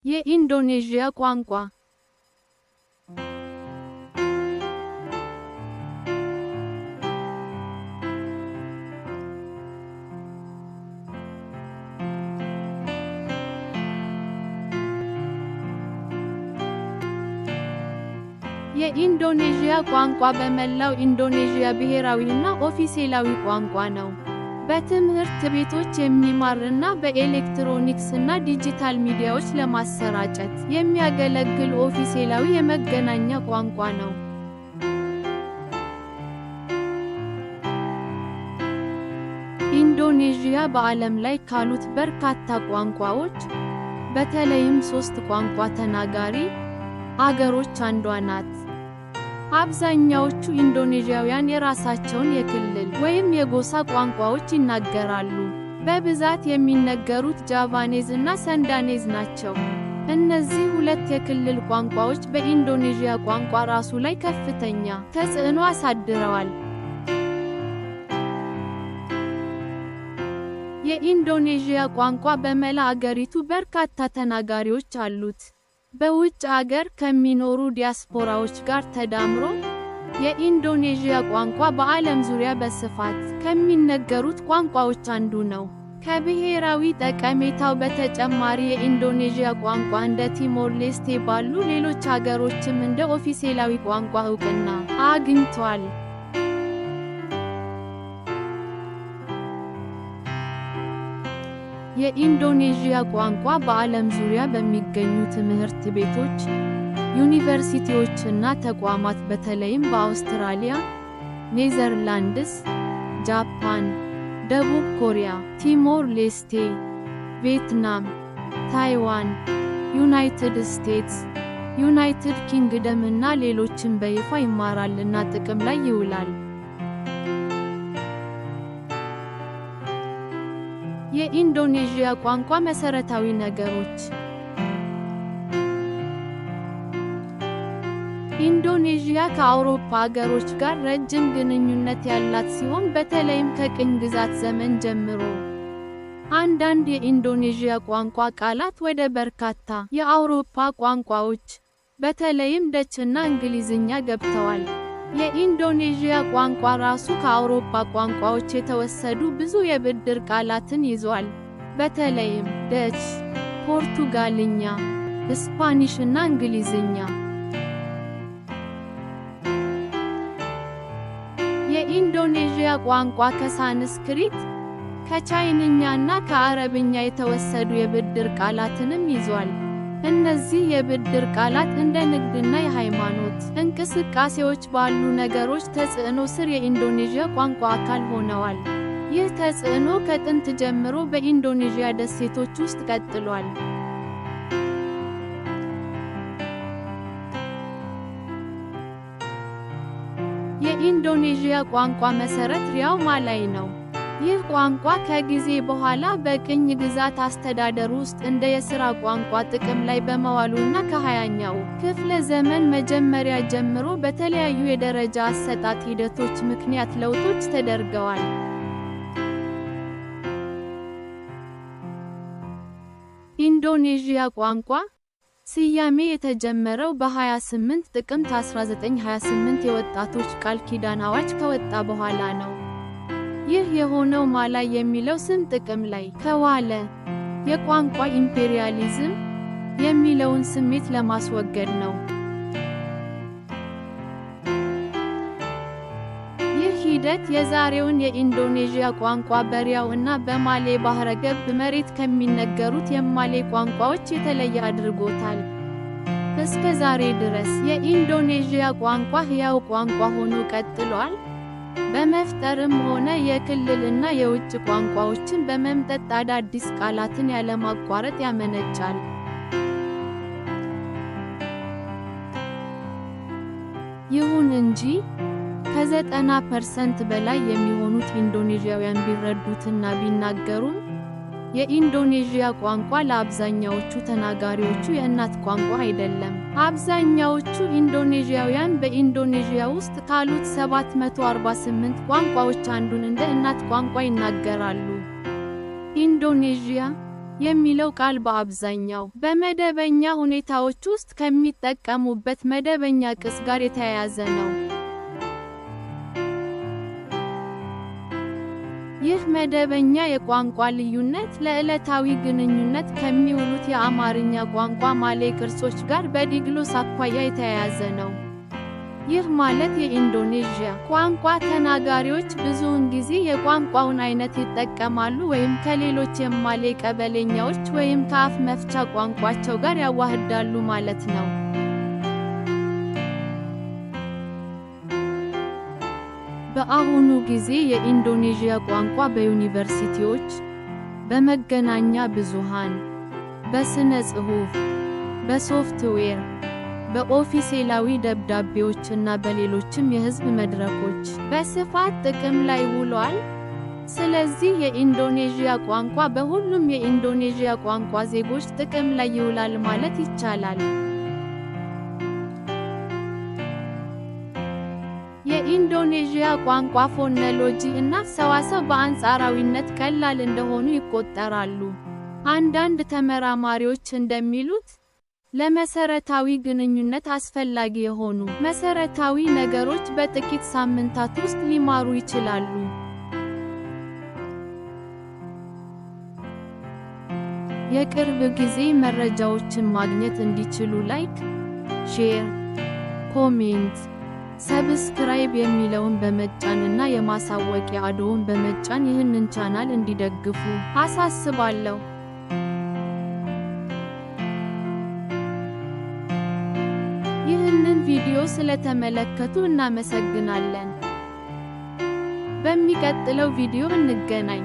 የኢንዶኔዥያ ቋንቋ። የኢንዶኔዥያ ቋንቋ በመላው ኢንዶኔዥያ ብሔራዊና ኦፊሴላዊ ቋንቋ ነው። በትምህርት ቤቶች የሚማርና በኤሌክትሮኒክስ እና ዲጂታል ሚዲያዎች ለማሰራጨት የሚያገለግል ኦፊሴላዊ የመገናኛ ቋንቋ ነው። ኢንዶኔዥያ በዓለም ላይ ካሉት በርካታ ቋንቋዎች፣ በተለይም ሶስት ቋንቋ ተናጋሪ አገሮች አንዷ ናት። አብዛኛዎቹ ኢንዶኔዥያውያን የራሳቸውን የክልል ወይም የጎሳ ቋንቋዎች ይናገራሉ። በብዛት የሚነገሩት ጃቫኔዝ እና ሰንዳኔዝ ናቸው። እነዚህ ሁለት የክልል ቋንቋዎች በኢንዶኔዥያ ቋንቋ ራሱ ላይ ከፍተኛ ተጽዕኖ አሳድረዋል። የኢንዶኔዥያ ቋንቋ በመላ አገሪቱ በርካታ ተናጋሪዎች አሉት። በውጭ አገር ከሚኖሩ ዲያስፖራዎች ጋር ተዳምሮ፣ የኢንዶኔዥያ ቋንቋ በዓለም ዙሪያ በስፋት ከሚነገሩት ቋንቋዎች አንዱ ነው። ከብሔራዊ ጠቀሜታው በተጨማሪ የኢንዶኔዥያ ቋንቋ እንደ ቲሞር ሌስቴ ባሉ ሌሎች አገሮችም እንደ ኦፊሴላዊ ቋንቋ እውቅና አግኝቷል። የኢንዶኔዥያ ቋንቋ በዓለም ዙሪያ በሚገኙ ትምህርት ቤቶች፣ ዩኒቨርሲቲዎች እና ተቋማት በተለይም በአውስትራሊያ፣ ኔዘርላንድስ፣ ጃፓን፣ ደቡብ ኮሪያ፣ ቲሞር ሌስቴ፣ ቪየትናም፣ ታይዋን፣ ዩናይትድ ስቴትስ፣ ዩናይትድ ኪንግደም እና ሌሎችም በይፋ ይማራልና ጥቅም ላይ ይውላል። የኢንዶኔዥያ ቋንቋ መሰረታዊ ነገሮች። ኢንዶኔዥያ ከአውሮፓ አገሮች ጋር ረጅም ግንኙነት ያላት ሲሆን በተለይም ከቅኝ ግዛት ዘመን ጀምሮ። አንዳንድ የኢንዶኔዥያ ቋንቋ ቃላት ወደ በርካታ የአውሮፓ ቋንቋዎች፣ በተለይም ደች እና እንግሊዝኛ ገብተዋል። የኢንዶኔዥያ ቋንቋ ራሱ ከአውሮፓ ቋንቋዎች የተወሰዱ ብዙ የብድር ቃላትን ይዟል፣ በተለይም ደች፣ ፖርቱጋልኛ፣ ስፓኒሽ እና እንግሊዝኛ። የኢንዶኔዥያ ቋንቋ ከሳንስክሪት፣ ከቻይንኛ እና ከአረብኛ የተወሰዱ የብድር ቃላትንም ይዟል። እነዚህ የብድር ቃላት እንደ ንግድና የሃይማኖት እንቅስቃሴዎች ባሉ ነገሮች ተጽዕኖ ስር የኢንዶኔዥያ ቋንቋ አካል ሆነዋል። ይህ ተጽዕኖ ከጥንት ጀምሮ በኢንዶኔዥያ ደሴቶች ውስጥ ቀጥሏል። የኢንዶኔዥያ ቋንቋ መሰረት ሪያው ማላይ ነው። ይህ ቋንቋ ከጊዜ በኋላ በቅኝ ግዛት አስተዳደር ውስጥ እንደ የሥራ ቋንቋ ጥቅም ላይ በመዋሉና ከ20ኛው ክፍለ ዘመን መጀመሪያ ጀምሮ በተለያዩ የደረጃ አሰጣጥ ሂደቶች ምክንያት ለውጦች ተደርገዋል። ኢንዶኔዥያ ቋንቋ ስያሜ የተጀመረው በ28 ጥቅምት 1928 የወጣቶች ቃል ኪዳን አዋጅ ከወጣ በኋላ ነው። ይህ የሆነው ማላይ የሚለው ስም ጥቅም ላይ ከዋለ የቋንቋ ኢምፔሪያሊዝም የሚለውን ስሜት ለማስወገድ ነው። ይህ ሂደት የዛሬውን የኢንዶኔዥያ ቋንቋ በሪያው እና በማሌ ባሕረ ገብ መሬት ከሚነገሩት የማሌ ቋንቋዎች የተለየ አድርጎታል። እስከ ዛሬ ድረስ የኢንዶኔዥያ ቋንቋ ሕያው ቋንቋ ሆኖ ቀጥሏል። በመፍጠርም ሆነ የክልልና የውጭ ቋንቋዎችን በመምጠጥ አዳዲስ ቃላትን ያለማቋረጥ ያመነጫል። ይሁን እንጂ፣ ከ90% በላይ የሚሆኑት ኢንዶኔዥያውያን ቢረዱትና ቢናገሩም፣ የኢንዶኔዥያ ቋንቋ ለአብዛኛዎቹ ተናጋሪዎቹ የእናት ቋንቋ አይደለም። አብዛኛዎቹ ኢንዶኔዥያውያን በኢንዶኔዥያ ውስጥ ካሉት 748 ቋንቋዎች አንዱን እንደ እናት ቋንቋ ይናገራሉ። ኢንዶኔዥያ የሚለው ቃል በአብዛኛው በመደበኛ ሁኔታዎች ውስጥ ከሚጠቀሙበት መደበኛ ቅጽ ጋር የተያያዘ ነው። ይህ መደበኛ የቋንቋ ልዩነት ለዕለታዊ ግንኙነት ከሚውሉት የአማርኛ ቋንቋ ማሌ ቅርጾች ጋር በዲግሎስ አኳያ የተያያዘ ነው። ይህ ማለት የኢንዶኔዥያ ቋንቋ ተናጋሪዎች ብዙውን ጊዜ የቋንቋውን አይነት ይጠቀማሉ ወይም ከሌሎች የማሌ ቀበሌኛዎች ወይም ከአፍ መፍቻ ቋንቋቸው ጋር ያዋህዳሉ ማለት ነው። በአሁኑ ጊዜ የኢንዶኔዥያ ቋንቋ በዩኒቨርሲቲዎች፣ በመገናኛ ብዙሃን፣ በሥነ ጽሑፍ፣ በሶፍትዌር፣ በኦፊሴላዊ ደብዳቤዎች እና በሌሎችም የሕዝብ መድረኮች በስፋት ጥቅም ላይ ውሏል። ስለዚህ የኢንዶኔዥያ ቋንቋ በሁሉም የኢንዶኔዥያ ቋንቋ ዜጎች ጥቅም ላይ ይውላል ማለት ይቻላል። የኢንዶኔዥያ ቋንቋ ፎነሎጂ እና ሰዋሰው በአንጻራዊነት ቀላል እንደሆኑ ይቆጠራሉ። አንዳንድ ተመራማሪዎች እንደሚሉት፣ ለመሰረታዊ ግንኙነት አስፈላጊ የሆኑ መሰረታዊ ነገሮች በጥቂት ሳምንታት ውስጥ ሊማሩ ይችላሉ። የቅርብ ጊዜ መረጃዎችን ማግኘት እንዲችሉ like፣ share፣ comment፣ subscribe የሚለውን በመጫንና የማሳወቂያ አድዎን በመጫን ይህንን ቻናል እንዲደግፉ አሳስባለሁ። ይህንን ቪዲዮ ስለተመለከቱ እናመሰግናለን። በሚቀጥለው ቪዲዮ እንገናኝ።